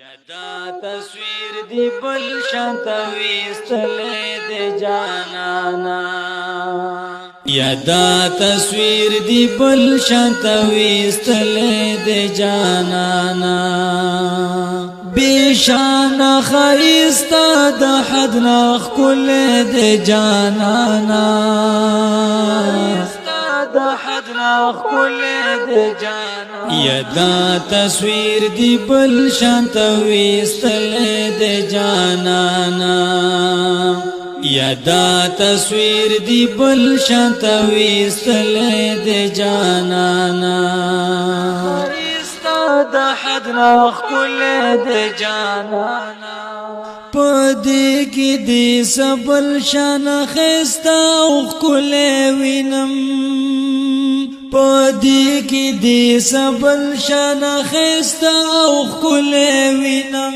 یدا تصویر دی بل شانت ویستلې د جانانا، یدا تصویر دی بل شانت ویستلې د جانانا۔ بشان خیستا د حد نخ کل د جانانا، د حد نخ کل د جانا۔ یدا تصویر دی بل شانت ویستلې د جانانا، یدا تصویر دی بل شانت ویستلې د جانانا۔ د حد نخ کل د جانانا۔ پدې کې دې سبل شان خستا او کل وینم، پدې کې دې سبل شان خستا او کل وینم،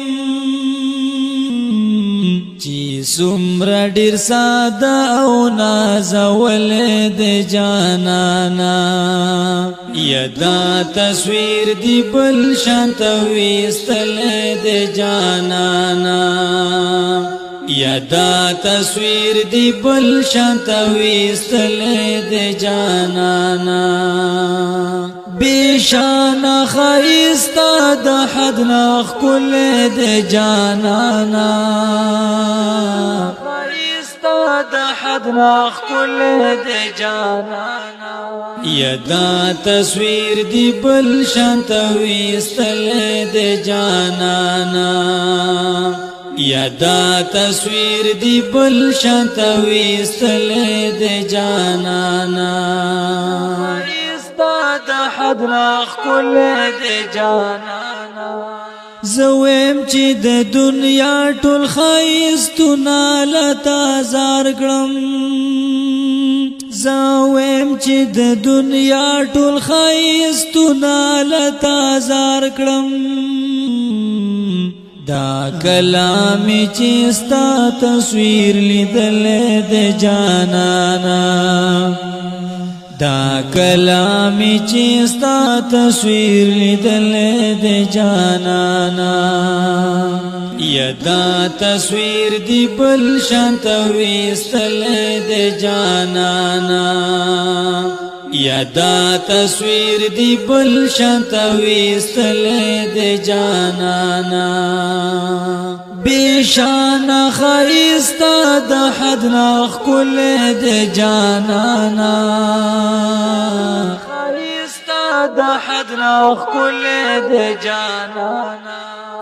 چې څومره ډیر ساده او نازول د جانانا۔ یدا تصویر دی بل شانت ویستل د جانانا، یدا تصویر دی بل شانت ویستل د جانانا۔ بشان خیستا د حد نخ کل د جانانا، خیستا د حد نخ کل د جانانا۔ یدا تصویر دی بل شانت ویستل د جانانا، یدا تصویر دی بل شانت ویستل د جانانا۔ د حد نخ کل د جانانا۔ زویم چې د دنیا ټول خایستونه لتا زار کړم، زویم چې د دنیا ټول خایستونه لتا زار کړم، دا کلام چې ستا تصویر لیدل د جانانا، دا کلام چې ستا تصویر لیدل د جانانا۔ یدا تصویر دی بل شانت ویستل د جانانا، یدا تصویر دی بل شانت ویستل د جانانا۔ بشان خیستا د حد نخ کل د جانانا، خیستا د حد نخ کل د جانانا۔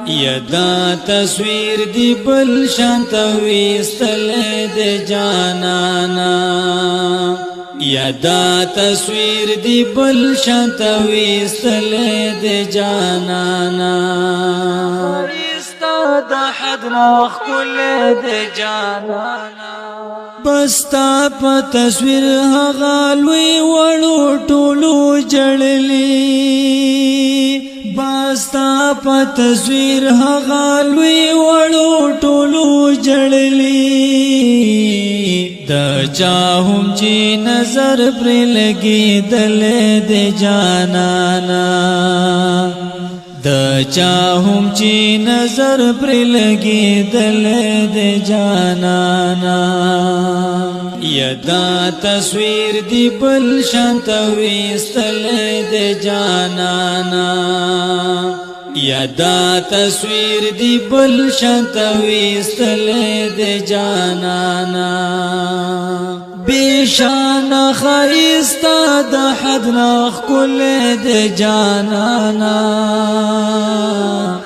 یدا تصویر دی بل شانت ویستل د جانانا، یدا تصویر دی بل شانت ویستل د جانانا۔ د حد نخ کل د جانانا۔ بستا په تصویر هغه لوی وړو ټولو جړلی، بستا په تصویر هغه لوی وړو ټولو جړلی، د چا هم چې نظر پر لګي دل د جانانا، د چا هم چې نظر پر لګي دل د جانانا۔ یدا تصویر دی بل شانت ویستل د جانانا، یدا تصویر دی بل شانت ویستل د جانانا۔ بشان خیستا د حد نخ کل د جانانا،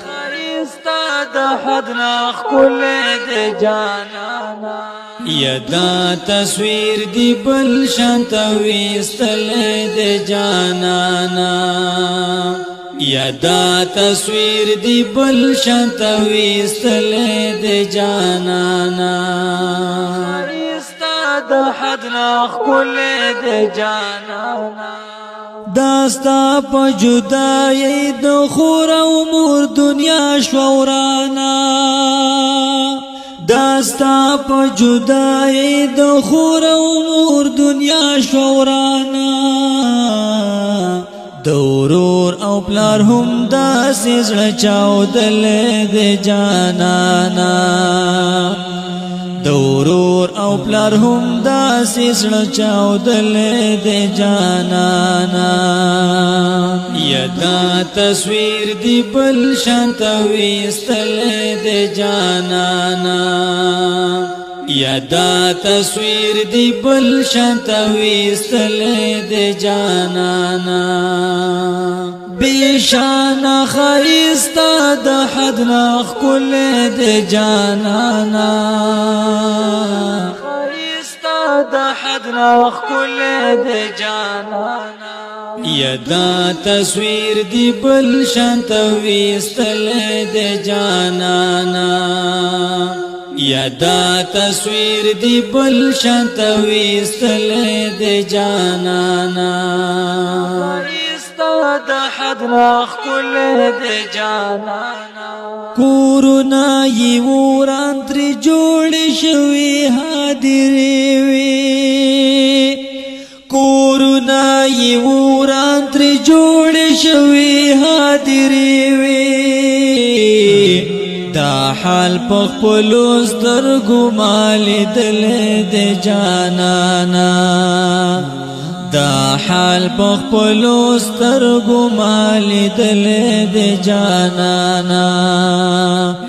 خیستا د حد نخ کل د جانانا۔ یدا تصویر دی بل شانت ویستل د جانانا، یدا تصویر دی بل شانت ویستل د جانانا۔ د حد نخ کل د جانانا۔ داستا په جدای د خور او مور دنیا شورانا، داستا په جدای د خور او مور دنیا شورانا، د ورور او او پلار هم داسې زړه چاودلې د جانانا. د ورور او پلار هم داسې زړه چاودلې د جانانا. یدا تصویر دی بل شانت ویستلې د جانانا. یدا تصویر دی بل شانت ویستلې د جانانا. بشان خیستا د حد نخ کل د جانانا. خیستا د حد نخ کل د جانانا. یدا تصویر دی بل شانت ویستلې د جانانا. یدا تصویر دی بل شانت ویستلې د جانانا. د حد ناخ کل د جانانا. کورونا یې وران تر جوړ شوی هادری وی. کورونا یې وران تر جوړ شوی هادری وی. دا حال په خپل سترګو مال دل د جانانا. دا حال په خپل سترګو مال دل د جانانا.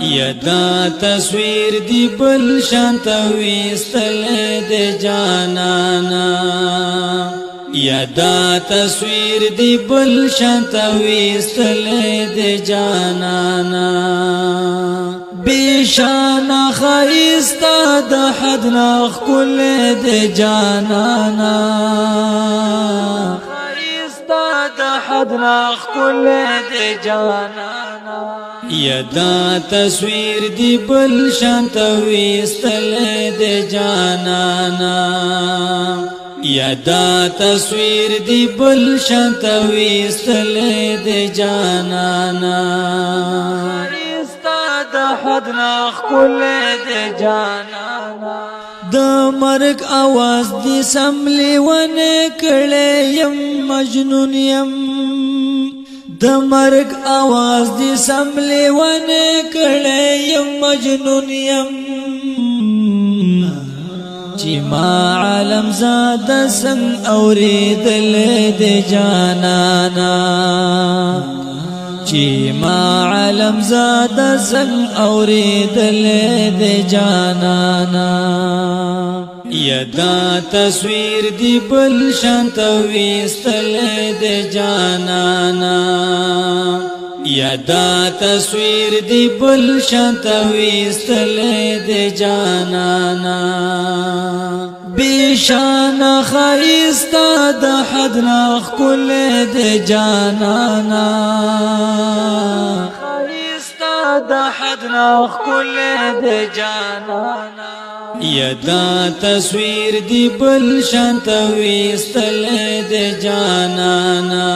یدا تصویر دی بل شانت ویستل د جانانا. یدا تصویر دی بل شانت ویستل د جانانا. بشان خیستا د حد نخ کل د جانانا. خیستا د حد نخ کل د جانانا. یدا تصویر دی بل شانت ویستل د جانانا. یدا تصویر دی بل شانت ویستل د جانانا. د حد نخ کل د جانانا. د مرګ اواز دی سملی ونه کړي يم مجنون يم. د مرګ اواز دی سملی ونه کړي يم مجنون يم. چې ما عالم زاد سن اوریدل د جانانا. چې ما عالم زاد سن اوریدل د جانانا. یدا تصویر دی بل شانت ویستل د جانانا. یدا تصویر دی بل شانت ویستل د جانانا. بشان خیستا د حد نخ کل د جانانا. خیستا د حد نخ کل د جانانا. یدا تصویر دی بل شانت ویستل د جانانا.